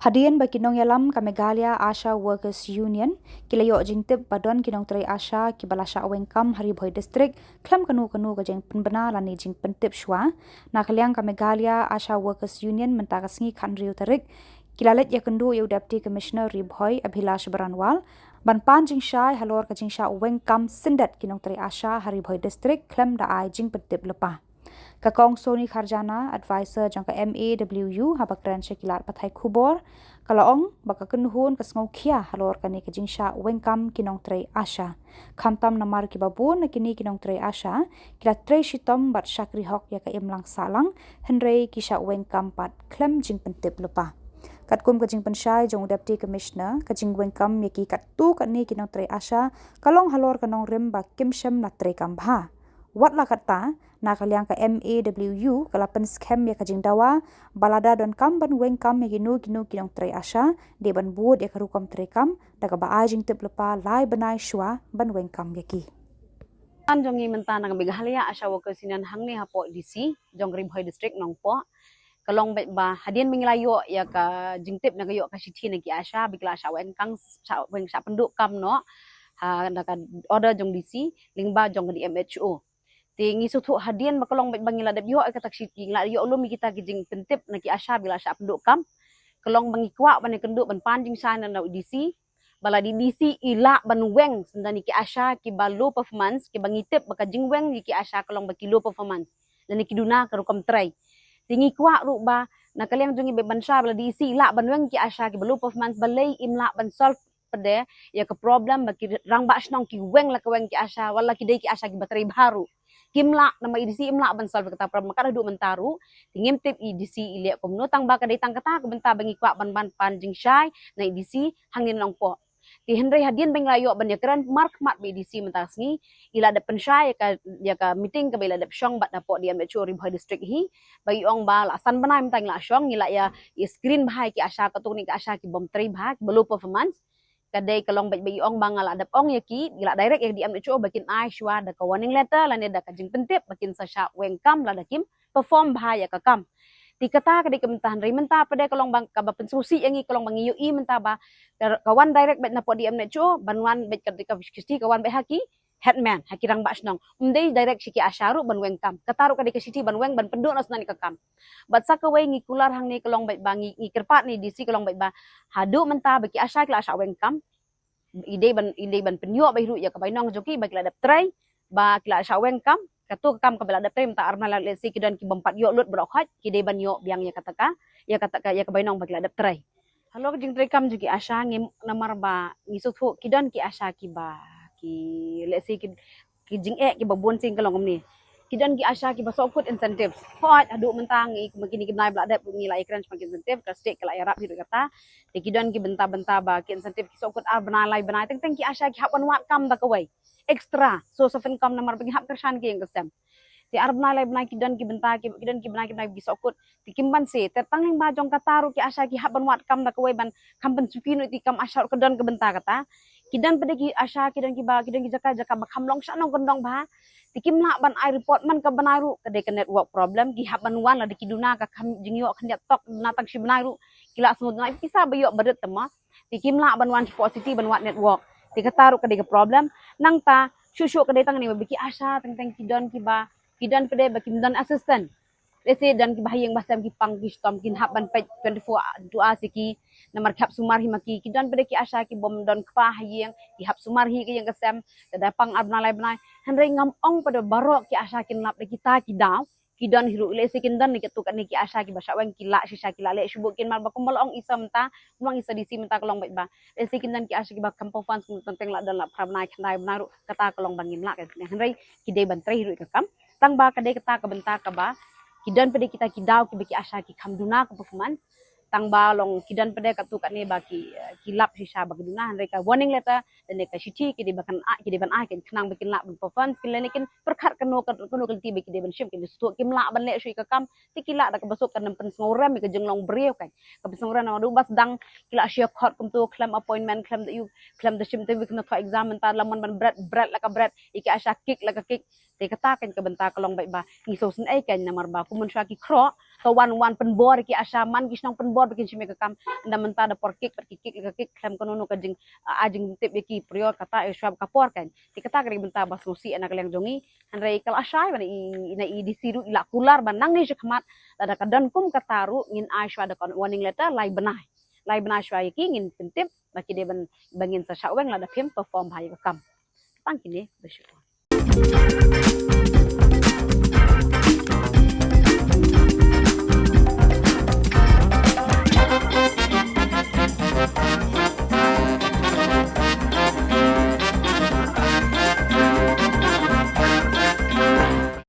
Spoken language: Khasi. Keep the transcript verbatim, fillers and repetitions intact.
Hadien ba ki nongïalam ka Meghalaya ASHA Workers Union ki la ïoh jingtip ba don ki nongtrei ASHA kiba la shah weng kam ha Ri Bhoi District khlem kano kano ka jingpynbna lane jingpyntip shuwa, na ka liang ka Meghalaya ASHA Workers Union mynta ka sngi khathynriew tarik ki la leit ïakynduh ïa u Deputy Commissioner Ri Bhoi Abhilash Baranwal ban pan jingshai halor ka jingshah weng kam syndet ki nongtrei ASHA ha Ri Bhoi District khlem da ai jingpyntip lypa. Ka Kong Sony Kharjana, advisor jong ka M A W U haba kren sha ki lad pathai khubor, ka la ong ba ka kynhun ka sngewkhia halor kane ka jingshah weng kam ki nongtrei ASHA. Khamtam namar kiba bun na kine ki nongtrei ASHA ki la trei shitom bad shakri hok ïa ka imlang sahlang, hynrei ki shah weng kam pat khlem jingpyntip lypa. Katkum ka jingpynshai jong u Deputy Commissioner, ka jingweng kam ïa ki katto katne ki nongtrei ASHA ka long halor ka nongrim ba kim shym la trei kam bha. Wat la katta, na ka liang ka M A W U ka la pynskhem ïa ka jingdawa ba lada don kam ban weng kam ïa kino kino ki nongtrei ASHA, dei ban bud ïa ka rukom trei kam da kaba ai jingtip lypa lai bnai shuwa ban weng kam ïa ki. Tan jong ngi mynta na ka Meghalaya ASHA Workers Union hangne hapoh D C jong Ri Bhoi District Nongpoh, ka long beit ba hadien ba ngi la ïoh ïa ka jingtip, na ka ïoh ka shithi na ki ASHA ba ki la shah weng kam, shah weng, shah pynduh kam noh ha, na ka order jong D C lyngba jong ka D M H O. Te ngi sngewthuh hadien ba ka long beit ba ngi la dep ïoh ïa kata ka shithi, ngi la ïoh lum ïa kita ki jingpyntip na ki ASHA ba ki la shah pynduh kam, ka long ba ngi kwah ban ïakynduh ban pan jingshai na u D C ba lada i D C i lah ban weng syndon ïa ki ASHA kiba low performance, kiba ngi tip ba ka jingweng ïa ki ASHA ka long ba ki low performance lane ki duna ka rukom trei. Te ngi kwah ruh ba na ka liang jong ngi beit ban shai ba lada i D C i lah ban weng ïa ki ASHA kiba low performance, balei im lah ban solve pat de ïa ka problem ba ki rangbah shnong ki weng la ka weng ki ASHA, wat la ki dei ki ASHA kiba trei bha ruh. Kim lah, namar i D C im lah ban solve kata ka problem kat haduh mynta ruh. Te ngim tip i D C i leh kumno, tang ba ka dei tang kata ka bynta ba ngi kwah ban, ban pan jingshai na i D C hangne Nongpoh. Te hynrei hadien ba ngi la ïoh ban ïakren markhmat bad i D C mynta ka sngi, i la dep pynshai ïa ka, ïa ka meeting kaba i la dep shong bad hapoh D M H O Ri Bhoi District hi, ba i ong ba la san bnai mynta ngi la shong, ngi la ïa, ïa screen bha ïa ki ASHA, katto katne ki ASHA ki bym trei bha, kiba low performance. Ka dei ka long beit ba i ong ba nga la dep ong ïa ki, i la direct ïa ka D M H O ba kin ai shuwa da ka warning letter lane da ka jingpyntip ba kin sa shah weng kam lada kim perform bha ïa ka kam. Te kata ka dei ka bynta, hynrei mynta pat de ka long ba kaba pynsngewsih ïa ngi ka long ba ngi ïohi mynta ba ka, ka wan direct beit na pdeng D M H O, ban wan beit ka, ka shithi ka wan beit ha ki headman, ha ki rangbah shnong. Ym dei direct sha ki ASHA ruh ban weng kam. Kata ruh ka dei ka shithi ban weng ban pynduh noh syndon ïa ka kam. Bad sa kawei ngi kular hangne ka long beit ba ngi, ngi kyrpad na i D C ka long beit ba haduh mynta ba ki ASHA ki la shah weng kam, i dei ban, i dei ban pynïoh beit ruh ïa ka bainong jong ki ba ki la dep trei, ba ki la shah weng kam, kato ka kam kaba la dep trei mynta ar bnai, let's say ki don ki bym pat ïoh lut baroh khoit, ki dei ban ïoh biang ïa kata ka, ïa kata ka, ïa ka bainong ba ki la dep trei. Halor ka jingtrei kam jong ki ASHA, ngi, namar ba ngi sngewthuh ki don ki ASHA kiba, ki, let's say ki, ki jingeh kiba bun sien ka long kumne. Ki don ki ASHA kiba sngewkut incentive. Hooid, haduh mynta ngi, ma kine ki bnai ba la dep ngi la ïakren shaphang ki incentive, ka state ka la ïarap hi ruh kata. Te ki don ki bynta bynta ba ki incentive ki sngewkut ar bnai lai bnai, teng teng ki ASHA ki hap ban wad kam da kawei extra source of income namar ba ki hap kyrshan ki ïing ki sem. Te ar bnai lai bnai ki don ki bynta ki, ki don ki bnai ki bnai ki sngewkut. Te kim banse, te tang lyngba jong kata ruh ki ASHA ki hap ban wad kam da kawei ban kham pynsuki noh ïa ki kam ASHA ruh, ka don ka bynta kata. Ki don pat de ki ASHA, ki don kiba, ki don ki jaka jaka ba kham long sha nongkyndong bha. Te kim lah ban ai report man ka bnai ruh, ka dei ka network problem, ki hap ban wan lada ki duna ka kham jingïoh khyndiat tok, duna tang shi bnai ruh ki la sngewduna, ki sa ba ïoh ba rit te ma. Te kim lah ban wan shapoh city ban wad network. Te kata ruh ka dei ka problem. Nangta shuh shuh ka dei tang ne ba ki ASHA teng teng ki don kiba, ki don pat de ba kim don assistant. Let's say don kiba ha ïing ba sem ki pang ki shitom, kin hap ban peit twenty-four hours ïa ki, namar ki hap sumar hi ma ki. Ki don pat de ki ASHA ki bym don kpa ha ïing, ki hap sumar hi ka ïing ka sem, lada pang ar bnai lai bnai. Hynrei ngam ong pat de baroh ki ASHA kin lap da kita ki daw. Ki don hi ruh, let's say kin don ne katto katne ki ASHA kiba shah weng, ki lah shisha, ki lah leh shuh bad kin, mar ba kumba la ong i sa mynta, kumba ong i sa D C mynta ka long beit ba, let's say kin don ki ASHA kiba kham perform, teng teng la don la phra bnai khyndai bnai ruh, kata ka long ba ngim lah ka. Hynrei ki dei ban trei hi ruh ïa ka kam. Tang ba ka dei kata ka bynta kaba ki don pat de kita ki daw kiba ki ASHA ki kham duna ka performance. Tang ba long ki don pat de katto katne ba ki, eh, ki lap shisha ba ki duna, hynrei ka warning letter lane ka shithi ki dei ba kan ai, ki dei ban ai, khnang ba kin lah ban perform, kin lane kin pyrkhat kano ka, kano ka lynti ba ki dei ban shim, kin sngewthuh kim lah ban leh shuh ïa ka kam. Te ki lah da kaba suk ka nang pynsngewrem ïa ka jinglong briew kan. Ka pynsngewrem namar ba sdang ki la shah khot kumto, khlem appointment, khlem da ïoh, khlem da shim te wi kane thoh exam, mynta la mon ban bret, bret la ka bret, ïa ki ASHA kick la ka kick. Te kata kan ka bynta ka long beit ba ngi sngewsynei kan, namar ba kum mynshuwa ki khroh, ka wan wan pynbor ki ASHA man ki shnong pynbor ba kin shim ïa ka kam. Ynda mynta da por kik pat ki kik ka kik khlem kano kano ka jing, ah, jingtip ïa ki prior kata ïa shuwa ka por kan. Te kata ka dei bynta ba sngewsih na ka liang jong ngi. Hynrei ka la shai ba na i, na i DC ruh i la kular ba nangne shakhmat lada ka don kum kata ruh ngin ai shuwa da ka warning letter lai bnai. Lai bnai shuwa ïa ki ngin pyntip ba ki dei ban, ba ngin sa shah weng lada phim perform bha ïa ka kam. Tang kine, ba shuwa.